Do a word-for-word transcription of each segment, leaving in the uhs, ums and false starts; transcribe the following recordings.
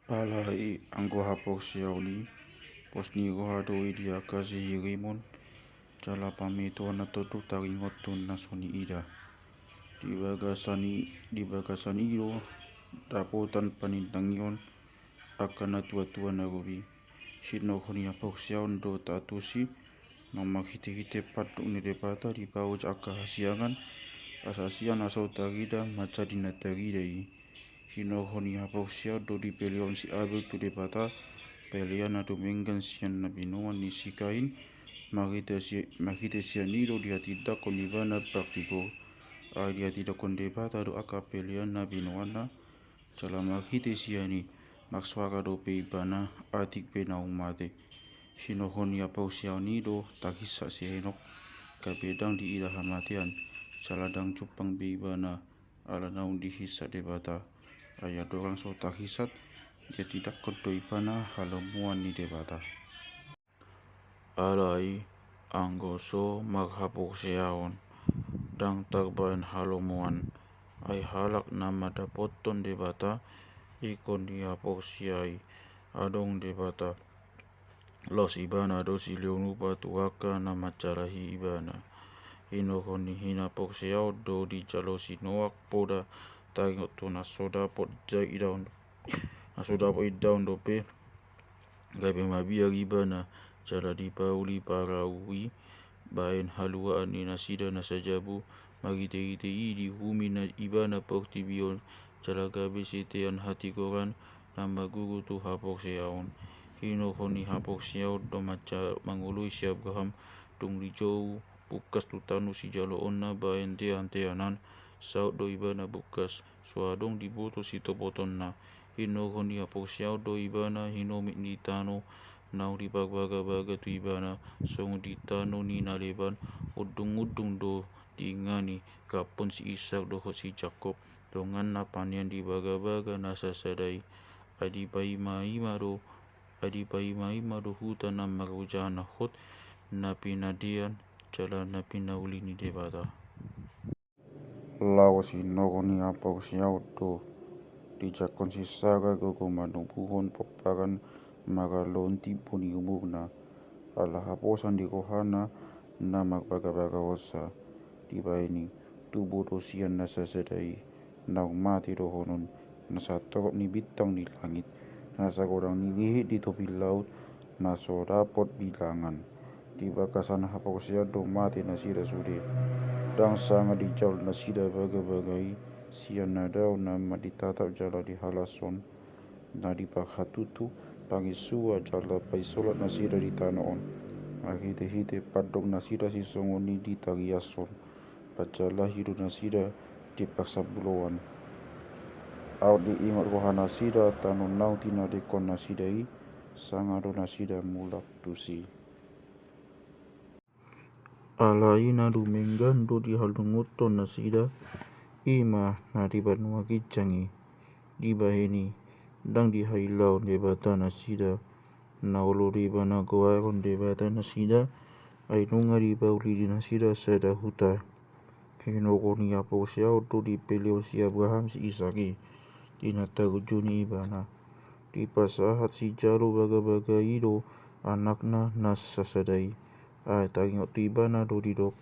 Alai anggo haporseaon i, pos ni roha do i di angka sihirimon, jala pametoan na tondung taringot tu na so niida. Di bagasan i, di bagasan i do dapotan panindangion angka natuatua na robi. Hinorhon ni haporseaon do tatusi, na marhitehite pandok ni Debata dipaojak angka hasiangan, asa sian na so tarida manjadi na tarida i. Hinorhon ni haporseaon do dipelehon si Abel tu Debata pelean na dumenggan sian na binoan ni si Kain, marhite si-, marhite sian i do dihatindangkon ibana partigor. Ai dihatindangkon Debata do angka pelean na binoanna, jala marhite sian i marsoara dope ibana atik pe naung mate. Hinorhon ni haporseaon i do tahinsat si Henok, gabe ndang diida hamatean, jala ndang jumpang be ibana ala naung dihinsat Debata. Ai andorang so tahinsat, dihatindangkon do ibana halomoan ni Debata. Alai anggo so marhaporseaon, ndang tarbaen halomoan, ai halak na mandapothon Debata ingkon dihaporseai adong Debata, laos ibana do silehon upah tu angka na mansalahi ibana. Hinorhon ni haporseaon do dijalo si Noak poda taringot tu na so dapot idaon, na so dapot idaon dope, gabe mabiar ibana, jala dipauli parau i baen haluaan ni nasida na sajabu. Marhitehite i diuhumi na ibana portibi on, jala gabe sitean hatigoran na marguru tu haporseaon. Hinorhon ni haporseaon do manca-, mangoloi si Abraham, dung dijou bungkas tu tano sijaloonna baen teanteanan, saut do ibana bungkas, so adong diboto sitopotonna. Hinorhon ni haporseaon do ibana hinomit ni tano naung diparbagabaga tu ibana, songon di tano ni na leban, undungundung do diingani, raphon si Isak dohot si Jakob, donganna panean di bagabaga na sasada i. Ai dipaimaima do, ai dipaimaima do huta na marujana hot, na pinadean jala na pinauli ni Debata. Laos hinorhon ni haporseaon do dijangkon si Sara gogo manobuhon pomparan maraloan timbo ni umurna, ala haposan ni rohana na marbagabagahonsa. Dibahen i, tubu do sian na sasada i, naung mate dohonon, na satorop ni bintang di langit, na sagodang ni rihit di topi laut, na so dapot bilangan. Di bagasan haporseaon do mate nasida sude. Ndang sanga dijalo nasida bagabaga i sian na dao na mambahen tatap jala dihalashon, na diparhatutu, pangisua jala paisolat nasida di tano on. Marhitehite pandok nasida sisongon i ditariashon, panjalahi do nasida di parsambuloan. Aut diingot roha nasida tano naung tinadingkon nasida i, sanga do nasida mulak tusi. Alai na dumenggan do dihalungunhon nasida, i ma na di banua ginjang i. Dibahen i, ndang dihailaon Debata nasida, na olo do ibana goaron Debata nasida, ai nunga dipauli di nasida sada huta. Hinorhon ni haporseaon do dipelehon si Abraham si Isak i, di na tarunjuni ibana. Dipasahat sijalo bagabaga i do anakna na sasada i. Ai taringot tu ibana do didok,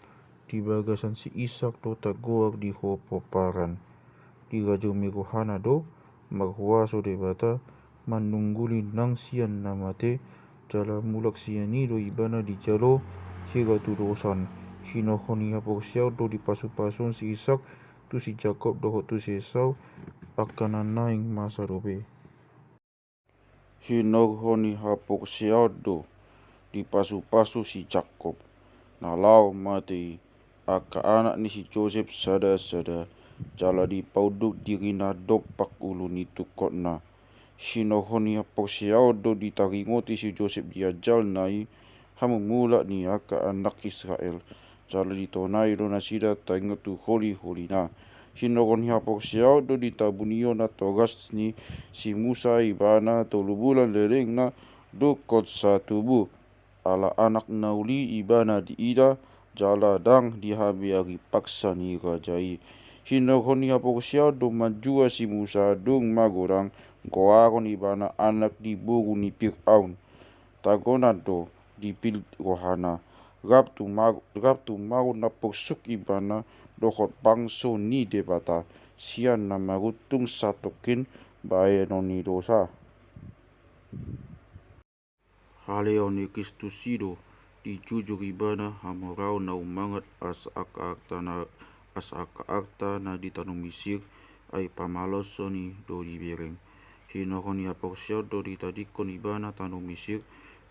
di bagasan si Isak do tagoar di ho pomparan. Dirajumi rohana do marhuaso Debata manungguli nang sian na mate, jala mulak sian i do ibana dijalo hira tu dosan. Hinorhon ni haporseaon do dipasupasuhon si Isak tu si Jakob dohot tu si Esau, angka na naeng masa dope. Hinorhon ni haporseaon do dipasupasu si Jakob, na laho mate i, angka anak ni si Josep sadasada, jala dipaunduk dirina dompak ulu ni tungkotna. Hinorhon ni haporseaon do ditaringoti si Josep di ajalna i hamumulak ni angka anak Israel, jala ditonai do nasida taringot tu holiholina. Hinorhon ni haporseaon do ditabunion natoras ni si Musa ibana tolu bulan lelengna dungkon satubu. Ala anak na uli ibana diida, jala ndang dihabeari paksa ni raja i. Hinorhon ni haporseaon do manjua si Musa dung magodang goaron ibana anak ni boru ni Firaun. Tagonan do dipil rohana. Rap tumaru, rap tumaru na porsuk ibana dohot bangso ni Debata, sian na maruntung satongkin bahenon ni dosa. Haleon ni Kristus i do, dijujur ibana hamoraon na ummangat asa angka arta na, asa angka arta na di tano Misir, ai pamaloson i do dibereng. Hinorhon ni haporseaon do ditadingkon ibana tano Misir,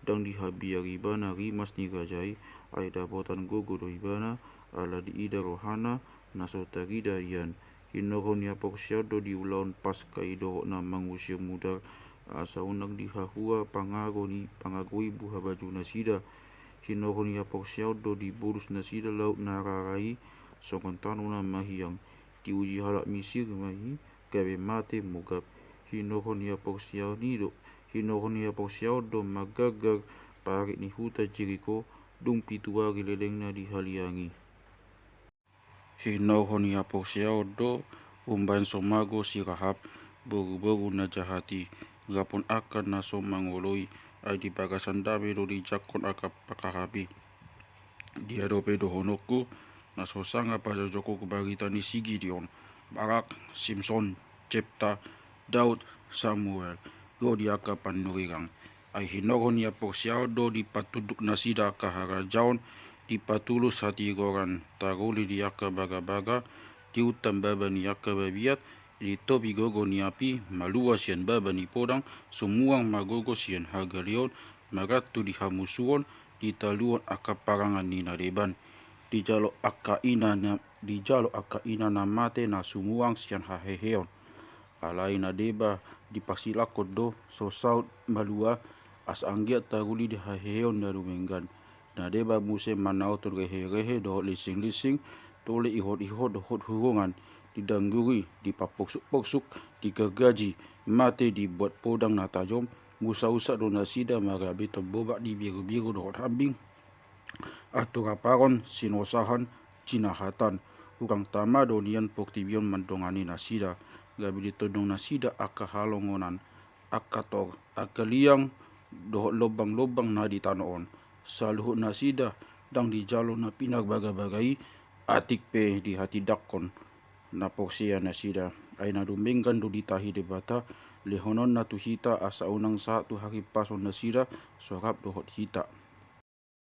ndang dihabiar ibana rimas ni raja i, ai dapotan gogo do ibana, ala diida rohana na so tarida hian. Hinorhon ni haporseaon do diulahon Paska i dohot na mangusir mudar, asa unang dihahua pangago ni, pangagoi buha baju nasida. Hinorhon ni haporseaon do dibolus nasida laut na rara i songon tano na mahiang. Diuji halak Misir ma i, gabe mate mogap. Hinorhon ni haporseaon i do, hinorhon ni haporseaon do manggargar parik ni huta Jeriko, dung pitu ari lelengna di haliang i. Hinorhon ni haporseaon do umbahen so mago si Rahab, boruboru na jahat i, rap dohot angka na so mangoloi, ai di bagasan dame do dijangkon angka parhahap i. Dia dope dohononku, na so sanga pajojokku barita ni si Gideon, Barak, Simson, Jepta, Daud, Samuel, dohot di angka panurirang. Ai hinorhon ni haporseaon do dipatunduk nasida angka harajaon, dipatulus hatigoran, taruli di angka bagabaga, diuntam baba ni angka babiat, ditopi gogo ni api, malua sian baba ni podang, sumuang ma gogo sian hagaleon, marantu di hamusuon, ditaluhon angka parangan ni na deban. Dijalo angka ina na, dijalo angka ina na mate na sumuang sian haheheon. Alai na deba diparsilangkon do, so saut malua, asa anggiat taruli di haheheon na dumenggan. Na deba muse manaothon reherehe dohot lisinglinsing, tole ihotihot dohot hurongan, didangguri, dipaporsukporsuk, digargaji, mate dibuat podang na tajom, musahusa do nasida marabethon bobak ni birubiru dohot hambing. Anturaparon, sinosahan, jinahatan, hurang tama do nian portibi on mandongani nasida, gabe ditondong nasida angka halongonan, angka tor, angka liang, dohot lombanglombang na di tano on. Saluhut nasida ndang dijalo na pinarbagabaga i, atik pe dihatindangkon na porsea nasida. Ai na dumenggan do ditahi Debata, lehononna tu hita asa unang sahat tu hahipason nasida so rap dohot hita.